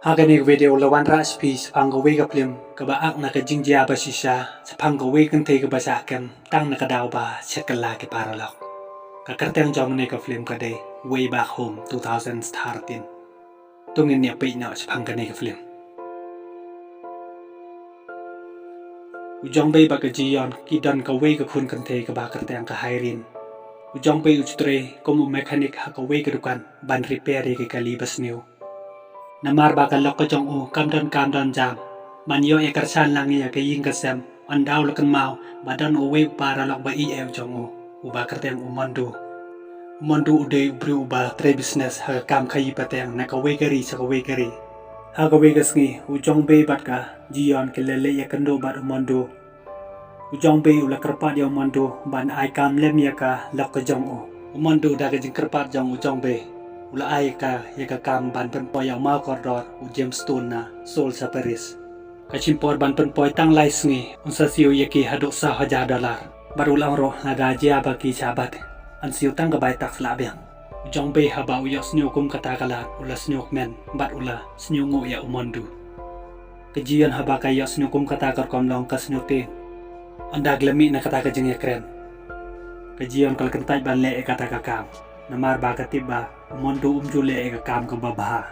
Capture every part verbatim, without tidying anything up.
Ha kane ka video la wanrah sha phi shaphang kawei ka film kaba ak na ka jingjia ba shisha shaphang kawei ka kynthei kaba shah kem tang na ka daw ba shet kylla ki paralok. Ka kyrteng jong kane ka film ka dei Way Back Home two thousand thirteen. To ngin ïa peit noh shaphang kane ka film. U Jong Bei bad ka Ji Yeon ki don kawei ka khun kynthei kaba kyrteng ka Hairin. U Jong Bei u ju trei kum u mechanic ha kawei ka dukan ban repair ïa ki kali ba sniew. Namar ba ka lok ka jong u kam don kam don jam, ban ïoh ïa kyrshan lang ïa ka ïing ka sem, ynda u la kynmaw ba don uwei u paralok ba ïeit jong u, uba kyrteng u Mondu. U Mondu u dei u briew uba trei business ha ka kam khaïi pateng na kawei ka ri sha kawei ka ri. Ha kawei ka sngi u Jong Bei bad ka Ji Yeon ki la leit ïakynduh bad u Mondu. U Jong Bei u la kyrpad ïa u Mondu ban ai kam lem ïa ka lok ka jong u. U Mondu da ka jingkyrpad jong u Jong Bei u la ai ka ïa ka kam ban pynpoi ïa u maw kordor u James Stone na Seoul sha Paris. Ka shim por ban pynpoi tang lai sngi, un sa siew ïa ki haduh saw hajar dollar. Bad u la ong ruh lada jia ba ki shah bat, yn siew tang ka bai tax lah biang. U Jong Bei haba u ïohsngew kum kata ka lad u la sngewkmen bad u la sngewnguh ïa u Mondu. Ka Ji Yeon haba ka ïohsngew kum kata ka rukom long ka sngewthuh. Ynda ki la mih na kata ka jingïakren, ka Ji Yeon ka la kyntait ban leh ïa kata ka kam. Namar ba ka tip ba u Mondu um ju leh ïa ka kam kaba bha.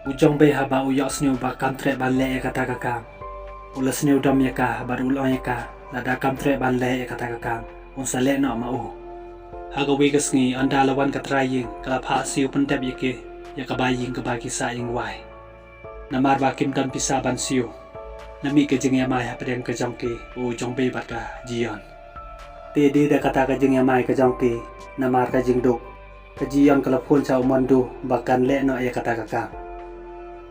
U Jong Bei haba u ïohsngew ba kam treh ban leh ïa kata ka kam, u la sngewdom ïa ka bad u la ong ïa ka lada kam treh ban leh ïa kata ka kam, un sa leh noh ma u. Ha kawei ka sngi ynda la wan ka trai ïing ka la phah siew pyndep ïa ki ïa kaba ïing kaba ki sah ïing wai. Namar ba kim don pisa ban siew, la mih ka jingïamai hapdeng ka jong ki u Jong Bei bad ka Ji Yeon. Te dei da kata ka jingïamai ka jong ki, namar ka jingduk, ka Ji Yeon ka la phone sha u Mondu ba kan leh noh ïa kata ka kam.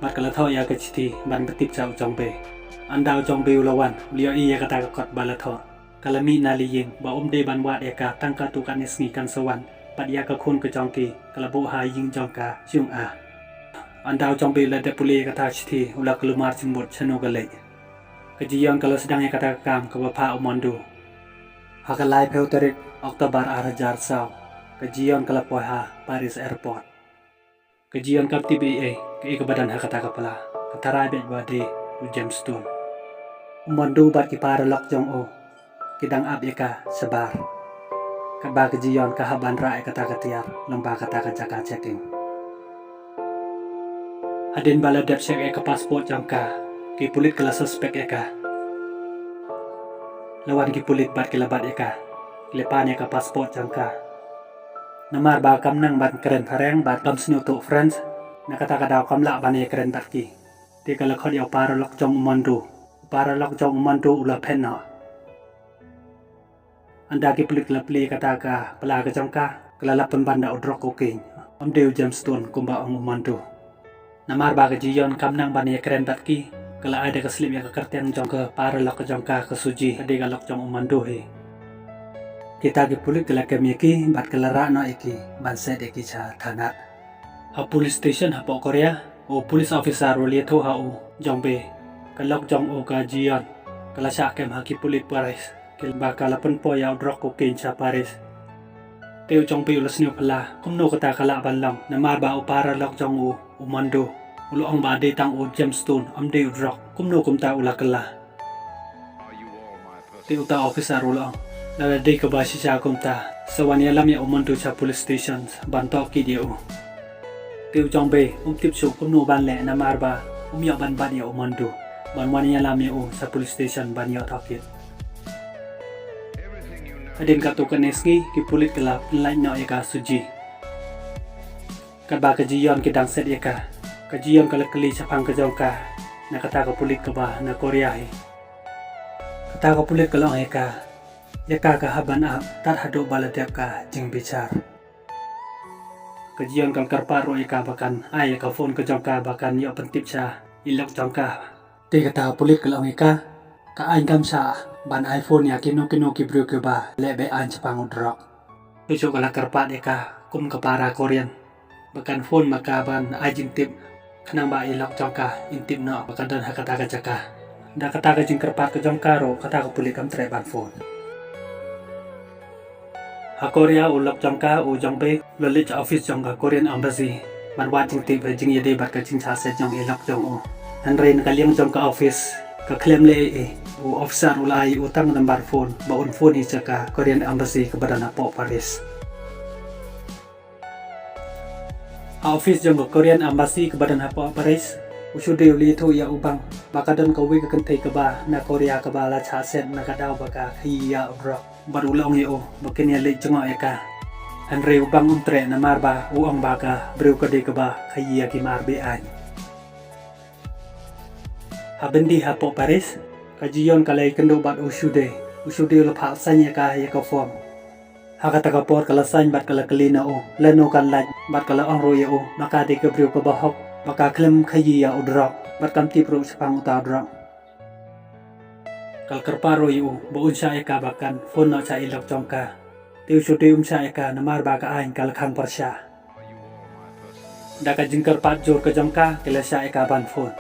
Bad ka la thoh ïa ka shithi ban pyntip sha u Jong Bei. Ynda u Jong Bei u la wan, u la ïohi ïa kata ka kot ba la thoh. Ka la mih na la ïing ba um dei ban wad ïa ka tang katto katne sngi kan sa wan. Bad ïa ka khun ka jong ki ka la buh ha ïing jong ka jong u. Ynda u Jong Bei u la dep pule ïa kata ka shithi u la kulmar jingmut shano ka leit. Ka Ji Yeon ka la sdang ïa kata ka kam kaba phah u Mondu. Ha ka laiphew tarik October ar hajar saw, ka Ji Yeon ka la poi ha Paris Airport. Ka Ji Yeon kam tip ei ei, kaei kaba don ha kata ka pla, ka tharai beit ba dei u James Stone. U Mondu bad ki paralok jong u ki dang ap ïa ka shabar. Katba ka Ji Yeon ka hap ban rah ïa kata ka tiar lyngba kata ka jaka checking. Hadien ba la dep check ïa ka passport jong ka, ki pulit ki la suspect ïa ka. La wan ki pulit bad ki la bat ïa ka. Ki la pan ïa ka passport jong ka. Namar ba kam nang ban kren phareng bad kam sngewthuh French, na kata ka daw kam lah ban ïakren bad ki. Te ka la khot ïa u paralok jong u Mondu. U paralok jong u Mondu u la phet noh. Ynda ki pulit ki la plie kata ka pla ka jong ka, ka la lap pynban da u drok cocaine. Ym dei u James Stone kumba ong u Mondu. Namar ba ka Ji Yeon kam nang ban ïakren bad ki, ka la ai da ka slip ïa ka kyrteng jong ka paralok ka jong ka, ka Suji, ka dei ka lok jong u Mondu hi. Kita ki pulit ki la kem ïa ki bad ki la rah noh ïa ki ban set ïa ki sha thanat. Ha police station hapoh Korea, u police officer u la ïathuh ha u Jong Bei, ka lok jong u ka Ji Yeon ka la shah kem ha ki pulit Paris, katba ka la pynpoi ïa u drok cocaine sha Paris. Te u Jong Bei u la sngewphylla, kumno kata ka lah ban long, namar ba u paralok jong u, u Mondu, u la ong ba dei tang u James Stone, ym dei u drok, kumno kumta u la kylla. Te uta officer u la ong, lada dei kaba shisha kumta, sa wan ïalam ïa u Mondu sha police station ban tohkit ïa u. Te u Jong Bei um tip shuh kumno ban leh namar ba um ïoh ban bat ïa u Mondu ban wan ïalam ïa u sha police station ban ïoh tohkit. Hadien katto katne sngi ki pulit ki la pynlait noh ïa ka Suji. Katba ka Ji Yeon ki dang set ïa ka, ka Ji Yeon ka la kylli shaphang ka jong ka na kata ka pulit kaba na Korea hi. Kata ka pulit ka la ong ïa ka, ïa ka ka hap ban ap tad haduh ba la dep ka jingbishar. Ka Ji Yeon ka la kyrpad ruh ïa ka ba kan ai ïa ka phone ka jong ka ba kan ïoh pyntip sha i lok jong ka. Te kata ka pulit ka la ong ïa ka, ka aiñ kam shah ban ai phone ïa kino kino ki briew kiba leh be-aiñ shaphang u drok. Shuh shuh ka la kyrpad ïa ka kum ka para Korean ba kan phone ma ka ban ai jingtip, khnang ba i lok jong ka in tip noh ba ka don ha kata ka jaka. Da kata ka jingkyrpad ka jong ka ruh kata ka pulit kam treh ban phone. Ha Korea u lok jong ka u Jong Bei u la leit sha office jong ka Korean embassy ban wad jingtip ha jingïadei bad ka jingshah set jong i lok jong u. Hynrei na ka liang jong ka office, ka khlem leh ei ei, u officer u la ai u tang nambar phone ba un phone hi sha ka Korean Embassy kaba don hapoh Paris. Ha office jong ka Korean Embassy kaba don hapoh Paris, u Shude u la ïathuh ïa u Bang ba ka don kawei ka kynthei kaba na Korea kaba la shah set na ka daw ba ka khaïi ïa u drok. Bad u la ong ïa u ba kin ïa leit jngoh ïa ka. Hynrei u Bang um treh namar ba u ong ba ka briew ka dei kaba khaïi ïa ki mar be-aiñ. Ha byndi hapoh Paris, ka Jiyon ka la ïakynduh bad u Shude. U Shude u la phah saiñ ïa ka ïa ka form. Ha kata ka por ka la saiñ bad ka la kylli na u lano kan lait, bad ka la ong ruh ïa u ba ka dei ka briew kaba hok, ba ka khlem khaïi ïa u drok, bad kam tip ruh shaphang uta u drok. Ka la kyrpad ruh ïa u ba un shah ïa ka ba kan phone noh sha i lok jong ka. Te u Shude um shah ïa ka namar ba ka aiñ ka la khang pyrshah. Da ka jingkyrpad jur ka jong ka, ki la shah ïa ka ban phone.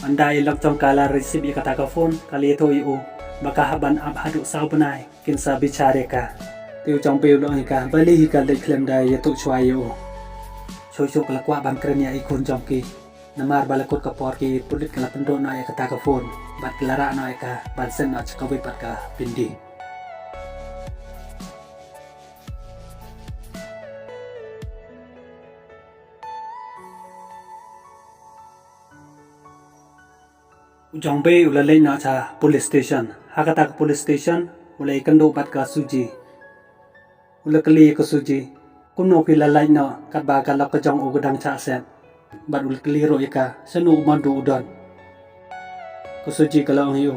Ynda i lok jong ka la receive ïa kata ka phone, ka la ïathuh ïa u ba ka hap ban ap haduh saw bnai kin sa bichar ïa ka. Te u Jong Bae u la ong ïa ka, balei hi ka leit khlem da ïathuh shuwa ïa u. Shuh shuh ka la kwah ban kren ïa i khun jong ki. Namar ba la kut ka por ki pulit ki la pynduh noh ïa kata ka phone bad ki la rah noh ïa ka ban send noh sha kawei pat ka byndi. U Jong Bae u la leit noh sha police station. Ha kata ka police station u la ïakynduh bad ka Suji. U la kylli ïa ka Suji, kumno phi la lait noh katba ka lok ka jong u ka dang shah set. Bad u la kylli ruh ïa ka, shano u Mando u don. Ka Suji ka la ong ïa u,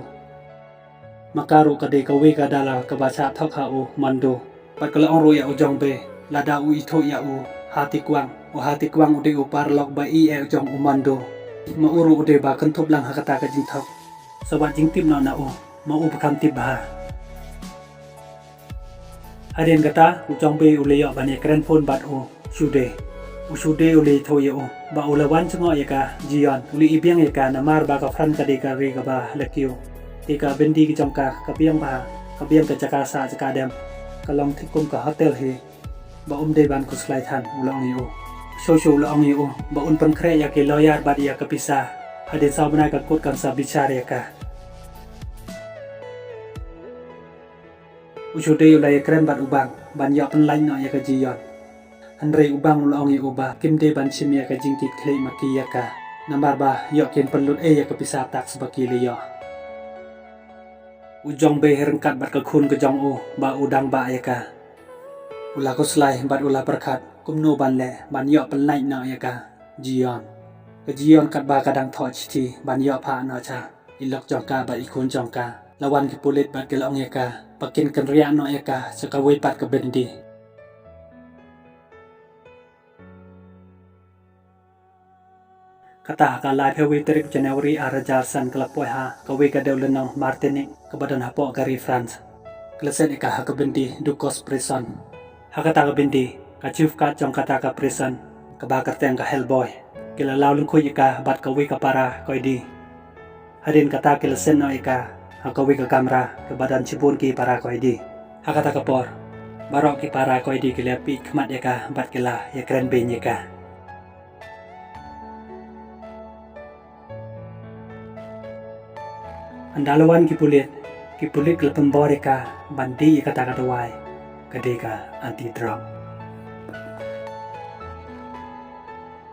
ma ka ruh ka dei kawei ka dalar kaba shah thok ha u Mando. Bad ka la ong ruh ïa u Jong Bae, lada u ithuh ïa u Ha Ti Kwang, u Ha Ti Kwang u dei u paralok ba ïeit jong u Mando. Ma u ruh u dei ba kynthup lang ha kata ka jingthok. Sa wat jingtip noh na u, ma u ba kham tip bha. Hadien kata, u Jong Bae u la ïoh ban ïakren phone bad u Shude. U Shude u la ïathuh ïa u ba u la wan jngoh ïa ka Jiyon, u la i biang ïa ka namar ba ka Fran ka dei ka ri kaba la kiew. Te ka byndi ka jong ka ka biang bha, ka biang ka jaka sah jaka dem. Ka long thik kum ka hotel hi. Ba um dei ban khuslai than, u la ong ïa u. Shuh shuh u la ong ïa u ba un pynkhreh ïa ki lawyer bad ïa ka pisa. Hadien saw bnai ka kut kan sa bichar ïa ka. U Shude u la ïakren bad u Bang ban ïoh pynlait noh ïa ka Jiyon. Hynrei u Bang u la ong ïa u ba kim dei ban shim ïa ka jingkitkhlieh ma ki ïa ka. Namar ba ïoh kin pynlut ei ïa ka pisa tax ba ki la ïoh. U Jong Bae u ryngkat bad ka khun ka jong u ba u dang bah ïa ka. U la khuslai bad u la pyrkhat kumno ban leh ban ïoh pynlait noh ïa ka Jiyon. Ka Jiyon katba ka dang thoh shithi ban ïoh phah noh sha i lok jong ka bad i khun jong ka. La wan ki pulit bad ki la ong ïa ka ba kin kynriah noh ïa ka sha kawei pat ka byndi. Kata ha ka laiphew wei tarik January ar hajar san ka la poi ha kawei ka dewlynnong Martinique kaba don hapoh ka ri France. Ka la set ïa ka ha ka byndi Ducos Prison. Ha kata ka byndi, ka chief guard jong kata ka prison, kaba kyrteng ka Hellboy, ki la law lyngkhuid ïa ka bad kawei ka para koidi. Hadien kata ki la send noh ïa ka ha kawei ka kamra kaba don shibun ki para koidi. Ha kata ka por, baroh ki para koidi ki la peit khmat ïa ka bad ki la ïakren beiñ ïa ka. Ynda la wan ki pulit, ki pulit ki la pynbor ïa ka ban dih ïa kata ka dawai, ka dei ka anti drug.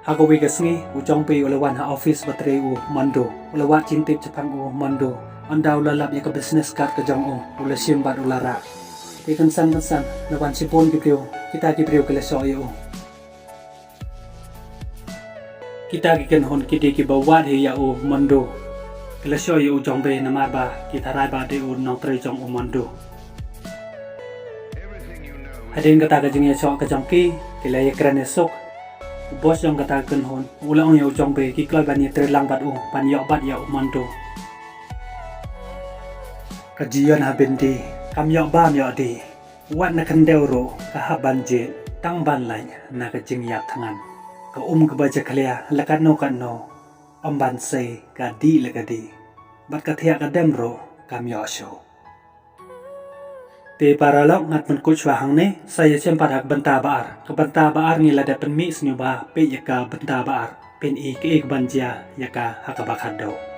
Ha kawei ka sngi, u Jong Bae u la wan ha office ba trei u Mando. U la wad jingtip shaphang u Mando. Ynda u la lap ïa ka business card ka jong u, u la shim bad u la rah. Te kynsan kynsan, la wan shibun ki briew, kita ki briew ki la shoh ïa u. Kita ki kynhun ki dei kiba wad hi ïa u Mando. Ki la shoh ïa u Jong Bae namar ba ki tharai ba dei u nongtrei jong u Mando. Hadien kata ka jingïashoh ka jong ki, ki la ïakren ïasuk. U boss jong kata ka kynhun u la ong ïa u Jong Bae ki kloi ban ïatrei lang bad u ban ïoh bat ïa u Mando. Ka Jiyon ha byndi, kam ïoh bam ïoh dih. Wat na khyndew ruh ka hap ban jied, tang ban lait na ka jingïap thngan. Ka um kaba jakhlia la katno katno, ym ban sei ka dih la ka dih. Bad ka thiah ka dem ruh kam ïoh shuh. Te paralok, ngan pynkut shwa hangne, sa ïashem pat ha ka bynta ba ar. Ka bynta ba ar ngi la dep pynmih sniew ba, peit ïa ka bynta ba ar. Phin i kaei kaban jia ïa ka ha kaba khatduh.